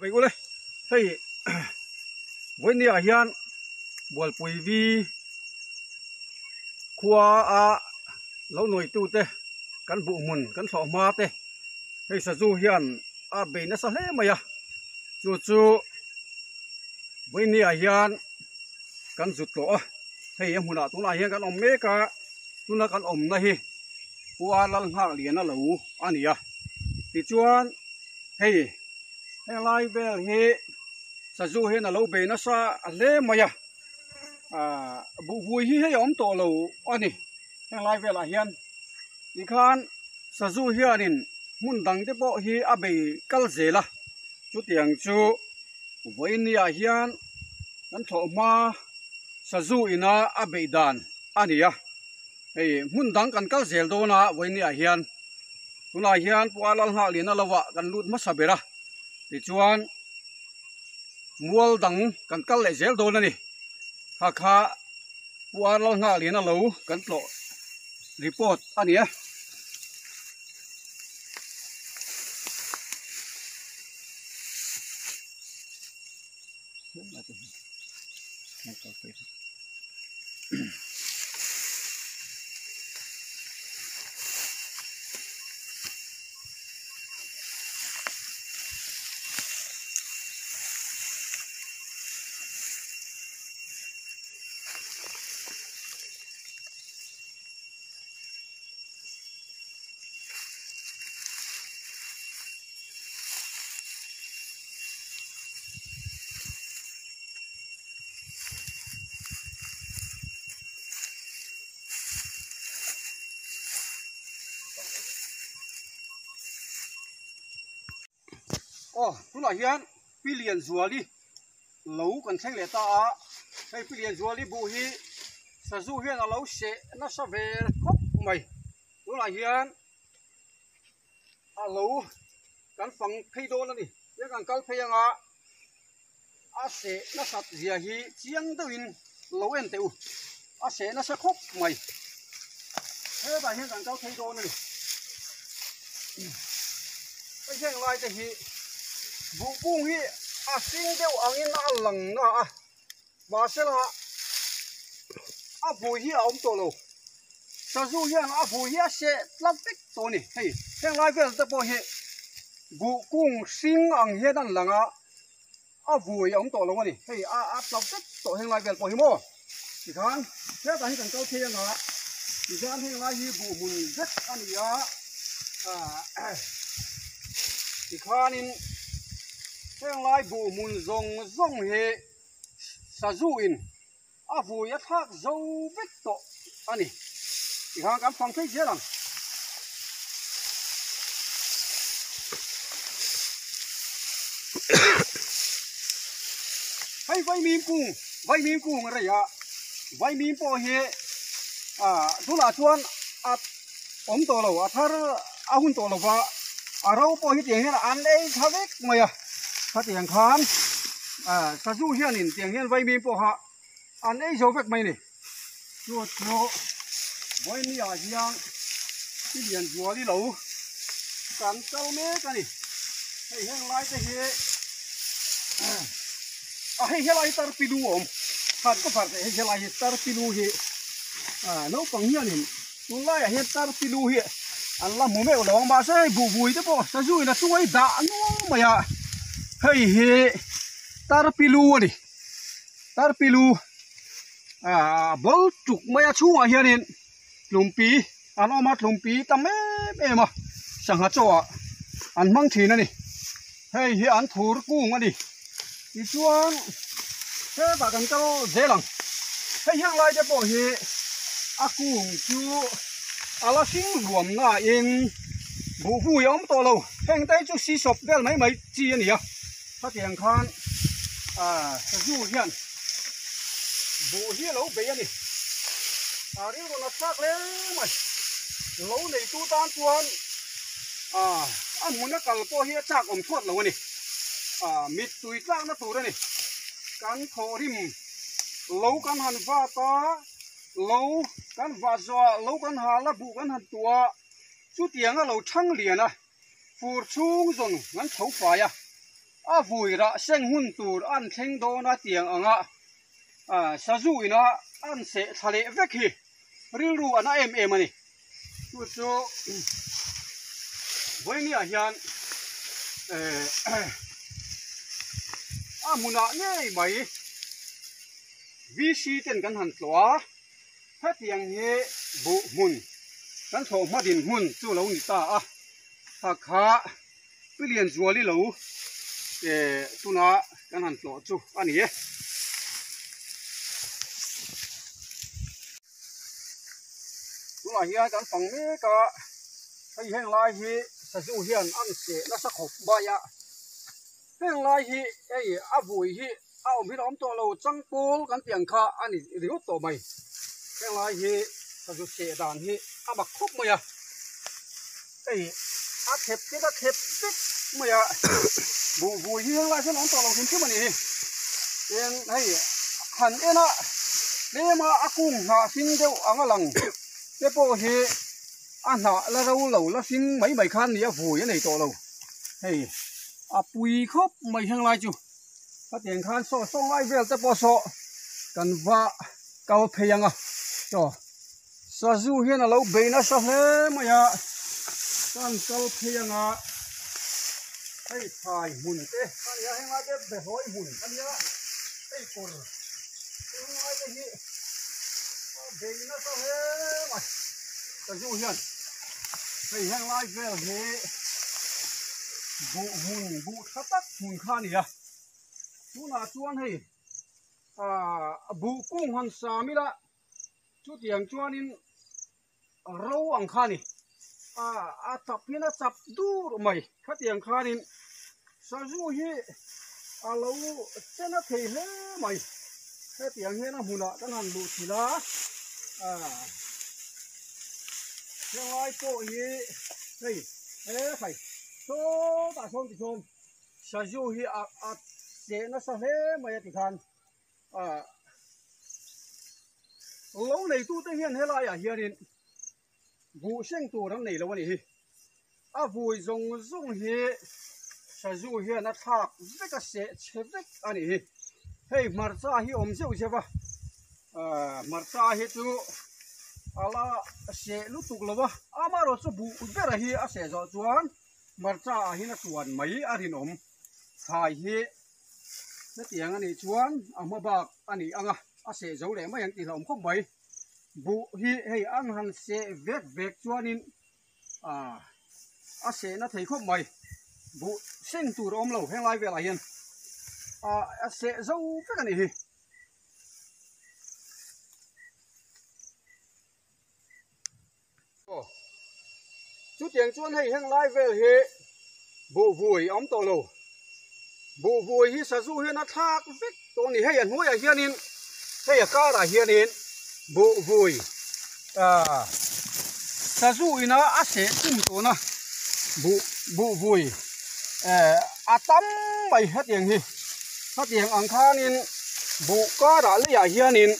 Vei ule, hei vawinia hian Bualpui vi khua a lo nuaitute kan buh hmun kan thlawh hma te hei sazu hian a bei nasa hle mai a, chu chu vawinia hian kan zut tawh a, hei a hmunah tunah hian kan awm mek a, tuna kan awmna hi khua Lalnghakliana lo a ni a, tichuan hei. Henglai vel hi sazu hian a lo bei nasa hle mai a, ahh buhvui hi hei a awm tawh lo a ni henglai velah hian tikhan sazu hianin hmun dang te pawh hi a bei kal zel a, chutiang chu vawinia hian kan thlawh hma sazu ina a beih dan a ni a, hei hmun dang kan kal zel dawn a vawinia hian. Tunah hian Pual Alnghak Liana lovah kan lut hmasa ber a, tichuan mual dang kan kal leh zel dawn a ni. Kha kha Pual Alnghak Liana lo kan tlawh report a ni a. Aw tunah hian Pi Lianzuali lo kan thleng leh ta a, hei Pi Lianzuali buh hi sazu hian a lo seh nasa ve khawp mai, tunah hian a lo kan fang phei dawn a ni tiang kan kal phei anga a seh nasat zia hi chiang deuhin lo en teh u a seh nasa khawp mai hetah hian kan kal phei dawn a ni hei heng lai te hi buh kung hi a hring deuh angin a lang na a Mahsela a vui hi a awm tawh lo. Sazu hian a vui hi a seh tlat vek tawh a ni. Hei heng lai vel te pawh hi buh kung hring ang hian an lang a, a vui a awm tawh lo a ni. Hei a a tla vek tawh heng lai vel pawh hi maw? Tikhan hetah hi kan kal phei anga tichuan heng lai hi buh hmun vek a ni a, ah tikhanin heng lai buh hmun zawng zawng hi. Sazu in a vui a thlak zo vek tawh a ni. Tikhan kan fang phei zel ang. Hei vaimim kung, vaimim kung a rei a, vaimim pawh hi ah tunah chuan a awm tawh lo, a thar a hun tawh lo va, a ro pawh hi tiang hian an ei tha vek mai a. Khatiang khan sazu hianin tiang hian vaimim pawha an ei zo vek mai ni. Chu chu vaimia hian i lian zual i lo kan kal mek a ni. Hei heng lai te hi a hei helai hi tarpilu a awm. Khan ka far teh hei helai hi tarpilu hi naupang hianin Tunlaiah hian tarpilu hi an la hmu meuh lo ang mahse hei buhvui te pawh sazu in a chunga i dah nual mai a hei hi tarpilu a ni tarpilu ah bawlh tuk mai a chhungah hianin tlumpi an awm a tlumpi tam em em a sangha chaw ah an hmang thin a ni hei hi an thur kung a ni tichuan hetah kan kal zel ang hei hiang lai te pawh hi a kung chu a la hring hluam nain buhvui a awm tawh lo heng te hi chu sisawp vel mai mai chi a ni a khatiang khan ah sazu hian buh hi a lo bei a ni a rilru nat thlak hle mai lo neitu tan chuan ah a hmun a kal pawh hi a chak awm chhuat lo a ni ah mittui tlakna tur a ni kan thawhrim lo kan han vat a lo kan vah zawhah lo kan hal a buh kan han tuah a chutiang a lo thang lian a fur chhung zawn an tho fai a. A vui rah seng hun tur an thleng dawn a tiang anga sazu ina an seh thla leh vek hi rilru a na em em a ni. Chu chu vawinia hian a hmunah ngei mai VC ten kan han tlawh a, hetiang hi buh hmun kan thlawh hma dinhmun chu lo ni ta a, kha kha. Pi Lianzuali lo eh tuna kan han tlawh chu a ni e. Tunah hian kan fang mek a, hei heng lai hi sazu hian an seh nasa khawp mai a, heng lai hi hei a vui hi a awm hi a awm tawh lo, changpawl kan tih ang kha a ni ringawt tawh mai, heng lai hi sazu seh dan hi a mak khawp mai a, hei a thlep te a thlep vek mai a, buh vui hi heng lai hian a awm tawh lo hrim hrim a ni hi, eng hei han en a tlem a a kung hnah hring deuh ang a lang te pawh hi a hnah la ro lo la hring mai mai khan ni a vui a nei tawh lo, hei a pui khawp mai heng lai chu. Hetiang khan saw saw ngai vel te pawh saw kan va kal phei ang a chaw sazu hian a lo bei nasa hle mai a kan kal phei ang a hei thlai hmun te a nia heng lai te behawi hmun a nia hei kawr heng lai te hi a bei nasa hle mai sazu hian hei heng lai vel hi buh hmun buh tha tak hmun kha a ni a tunah chuan hei ahh buh kung han sam ila chutiang chuanin ro ang kha a ni ah a chap hian a chap dur mai khatiang khanin sazu hi a lo chen a thei hle mai hetiang hian a hmunah kan han luh thil a ah helai pawh hi hei he khai sawtah sawn tichuan sazu hi a a cheh nasa hle mai a tikhan ah lo neitute hian helaiah hianin buh seng tur an nei lo a nih hi. A vui zawng zawng hi sazu hian a thlak vek a seh chhe vek a nih hi. Hei hmarcha hi awm zeuh zeuh a, ahh hmarcha hi chu a la seh lutuk lo a, amaherawh chu buh bera hi a seh zawh chuan hmarcha ah hian a tuan mai a rinawm. Thlai hi hetiang a nih chuan a hma bak a ni ang a, a seh zo leh mai ang tih hlauhawm khawp mai. Buh hi hei an han seh vek vek chuanin ah a sehna thei khawp mai buh seng tur a awm lo henglai velah hian ah a seh zo vek a nih hi. Aw chutiang chuan hei henglai vel hi buh vui a awm tawh lo buh vui hi sazu hian a thlak vek tawh a ni hei a hnuaiah hianin hei a karah hianin buh vui ah sazu ina a seh tum tawhna buh buh vui eh a tam mai hetiang hi hetiang ang khanin buh karah leiah hianin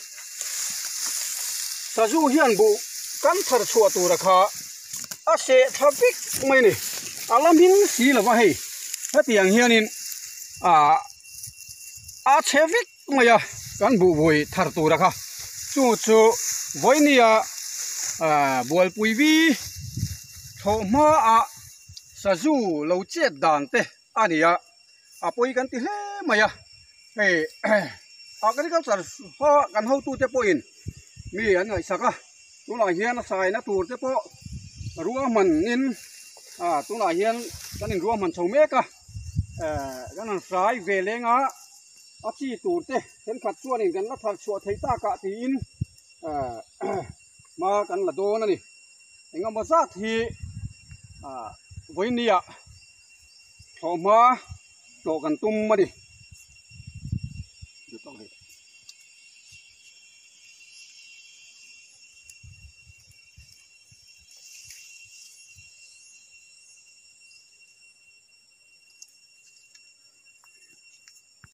sazu hian buh kan thar chhuah tura kha a seh tha vek mai a ni a la hming si lova hei hetiang hianin ah a chhe vek mai a kan buhvui thar tura kha chu chu vawinia ah bualpui vi thlawh hmaah sazu lo chet dan te a ni a a pawi kan ti hle mai a hei agriculture haw kan hotute pawhin mi an ngaihsak a tunah hian a saina tur te pawh ruahmanin ah tunah hian kan inruahman chho mek a eh kan han hrai ve leng a a chi tur te thenkhat chuanin kan la thar chhuah thei tak ah tiin eh hma kan la dawn a ni engemaw zat hi ah vawinia thlawhhma tlawh kan tum a ni.